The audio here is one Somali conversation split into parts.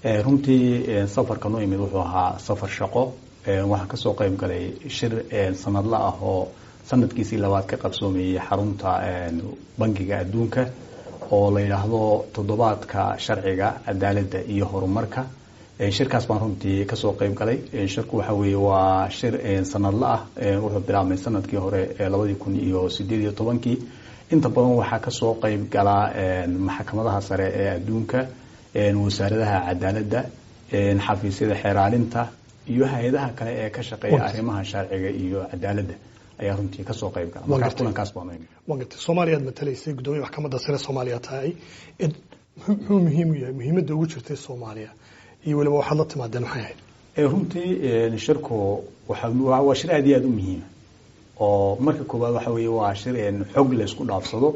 Runtii safarka noo imid wuxuu ahaa safar shaqo. Waxaan kasoo qayb galay shir sanadla ah oo sanadkiisii labaad ka qabsoomayay xarunta Bangiga Adduunka, oo la yidhaahdo Toddobaadka Sharciga, Cadaaladda iyo Horumarka. Shirkaas baan runtii kasoo qayb galay. Shirku waxa weeye waa shir sanadla ah, wuxuu bilaabmay sanadkii hore 2018-kii. Inta badan waxaa kasoo qayb galaa maxkamadaha sare ee adduunka, wasaaradaha cadaaladda, xafiisyada xeeraalinta iyo hay-adaha kale ee ka shaqeeya arrimaha sharciga iyo cadaaladda ayaa runtii kasoo qayb gala. Marka kulankaas baan. Waan gartay. Soomaaliya aad matalaysay, guddoomiya maxkamadda sare Soomaaliya tahay. Muxuu muhiim u yahay, muhiimadda ugu jirtay Soomaaliya iyo weliba waxaad la timaadeen maxay ahayd? Runtii shirku waa shir aad iyo aad u muhiima, oo marka koowaad waxa weeye waa shir xog la isku dhaafsado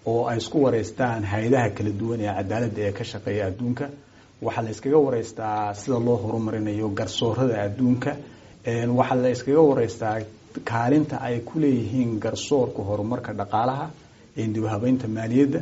oo ay isku wareystaan hay-adaha kala duwan ee cadaaladda ee ka shaqeeya adduunka. Waxaa la iskaga wareystaa sida loo horumarinayo garsoorada adduunka. Waxaa la iskaga wareystaa kaalinta ay ku leeyihiin garsoorka horumarka dhaqaalaha, dib habeynta maaliyadda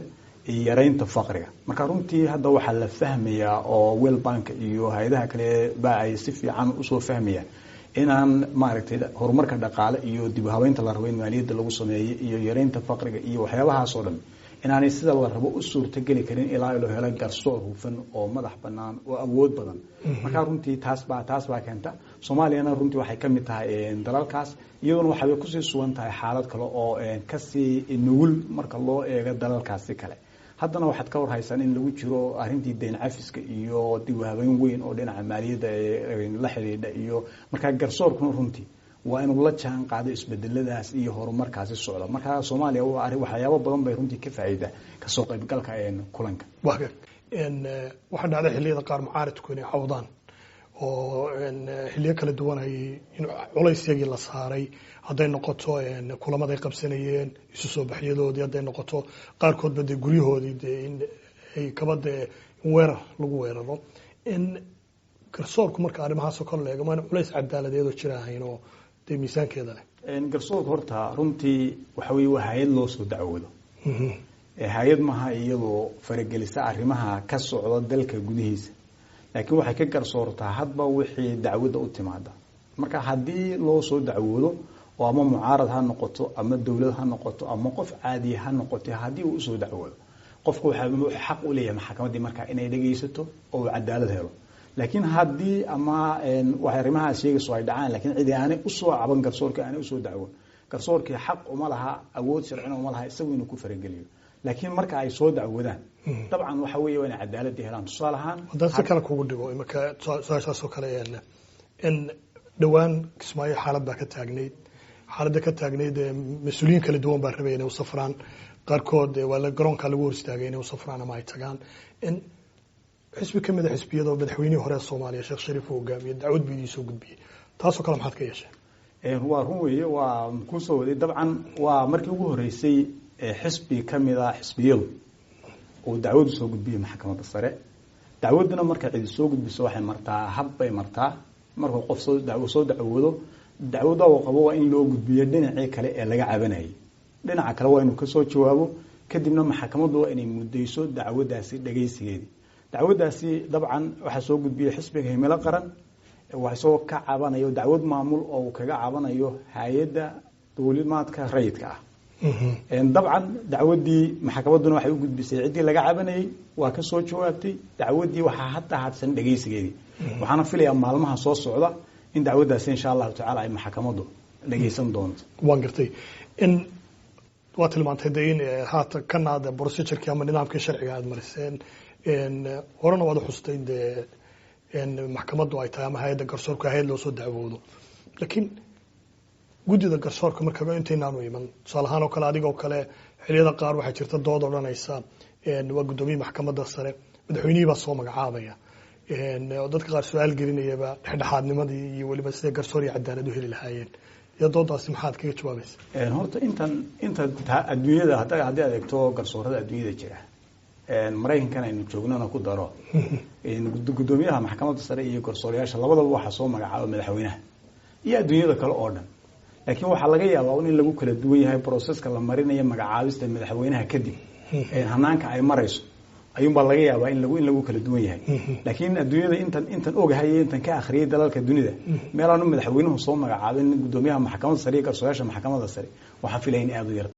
iyo yareynta faqriga. Marka runtii hadda waxaa la fahmayaa oo World Bank iyo hay-adaha kale ba ay si fiican usoo fahmayaan inaan maaragtay horumarka dhaqaale iyo dib habeynta la rabo in maaliyadda lagu sameeyo iyo yareynta faqriga iyo waxyaabahaas oo dhan inaanay sida la rabo u suurtogeli karin ilaa loo helo garsoor hufan oo madax banaan oo awood badan. Marka runtii taas baa keenta. Soomaaliyana runtii waxay ka mid tahay dalalkaas, iyaduna waxay kusii sugan tahay xaalad kale oo kasii nugul marka loo eego dalalkaasi kale. Haddana waxaad ka warhaysaan in lagu jiro arrintii dayn cafiska iyo dib u habeyn weyn oo dhinaca maaliyadda la xidhiidha, iyo markaa garsoorkuna runtii waa inuu la jaan qaado isbedeladaas iyo horumarkaasi socda. Marka Soomaaliya waxyaabo badan bay runtii ka faa'iida kasoo qaybgalka kulanka. Waxaa dhacday xilliyada qaar mucaaridku inay cawdaan oo xilliyo kala duwan ay in culays yagii la saaray, hadday noqoto kulamaday qabsanayeen, isu soo baxyadoodii, hadday noqoto qaarkoodba dee guryahoodii dee in ay kaba dee in weerar lagu weeraro. Garsoorku marka arrimahaasoo kale la eego, maana culays cadaaladeedoo jira ahayn oo dee miisaankeeda leh? Garsoorka horta runtii waxa weye waa hay-ad loo soo dacwoodo. Hay-ad maha iyadoo faragelisa arrimaha ka socda dalka gudihiisa, laakiin waxay ka garsoortaa hadba wixii dacwadda u timaada. Marka haddii loo soo dacwoodo oo ama mucaarad ha noqoto ama dowlad ha noqoto ama qof caadiya ha noqoto, haddii uu usoo dacwoodo, qofku waxa xaq u leeyahay maxkamaddii markaa inay dhegaysato oo uu cadaalad helo. Laakiin haddii ama waxay arrimahaas sheegayso ay dhacaan, laakiin cidi aanay usoo caban, garsoorkii aanay usoo dacwoon, garsoorkii xaq uma laha, awood sharcina uma laha isagu inuu ku farageliyo. Laakiin marka ay soo dacwoodaan, dabcan waxa weeye waa inay cadaaladii helaan. Tusaale ahaan, haddaan si kale kugu dhigo imaka su-aashaas oo kale, in dhowaan Kismaayo xaalad baa ka taagnayd. Xaaladda ka taagnayd, mas-uuliyiin kala duwan baa rabay inay u safraan. Qaarkood waa la garoonka lagu hor istaagay inay u safraan ama ay tagaan. In xisbi ka mid a xisbiyada oo madaxweynihii hore ee Soomaaliya Sheekh Shariif uu hogaamiyey dacwad buu idiin soo gudbiyey, taasoo kale maxaad ka yeesheen? Waa run weeye, waa kusoo waday. Dabcan waa markii ugu horeysay xisbi ka mid a xisbiyadu uu dacwadu soo gudbiyey maxkamadda sare. Dacwadduna marka cidi soo gudbiso waxay martaa, hab bay martaa. Markuu qof soo dacwoodo, dacwadda uu qabo waa in loo gudbiyo dhinacii kale ee laga cabanayay. Dhinaca kale waa inuu kasoo jawaabo, kadibna maxkamaddu waa inay muddayso dacwaddaasi dhagaysigeedii. Dacwaddaasi dabcan waxaa soo gudbiyey xisbiga Himilo Qaran, waa isagoo ka cabanayo dacwad maamul oo uu kaga cabanayo hay-adda duulimaadka rayidka ah. Dabcan dacwaddii maxkamadduna waxay u gudbisay ciddii laga cabanayey, waa ka soo jawaabtay dacwaddii. Waxaa hadda hadsan dhegaysigeedii, waxaana filayaa maalmaha soo socda in dacwaddaasi insha Allahu tacala ay maxkamaddu dhegaysan doonto. Waan gartay. In waa tilmaantay de in haatan kana de procedurkii ama nidaamkii sharciga aada mariseen, horena waad xustay dee maxkamaddu ay tahay ama hay-adda garsoorku hay-ad loo soo dacwoodo. Laakiin guddida garsoorka marka intaynaanu iman, tusaale ahaan oo kale, adigoo kale, xilliyada qaar waxaa jirta dood odhanaysa waa guddoomiye maxkamadda sare, madaxweynihii baa soo magacaabaya, dadka qaar su-aal gelinayaba dhexdhexaadnimadii iyo weliba siday garsoor iyo cadaalad u heli lahaayeen. Iyo doodaasi maxaad kaga jawaabaysa? Horta intan inta adduunyada haddii adeegto garsoorada adduunyada jira, Maraykankan aynu joognana ku daro, guddoomiyaha maxkamadda sare iyo garsoorayaasha labadaba waxaa soo magacaaba madaxweynaha iyo adduunyada kale oo dhan. Laakiin waxaa laga yaabaa in lagu kala duwan yahay processka la marinayo magacaabista madaxweynaha kadib, hanaanka ay marayso. Ayuunbaa laga yaabaa in lagu kala duwan yahay, laakiin adduunyada intan ogahay, intan ka akhriyay dalalka dunida, meel aanu madaxweynuhu soo magacaabin guddoomiyaha maxkamadda sare iyo garsoorayaasha maxkamadda sare, waxaan filaya in aada u yarta.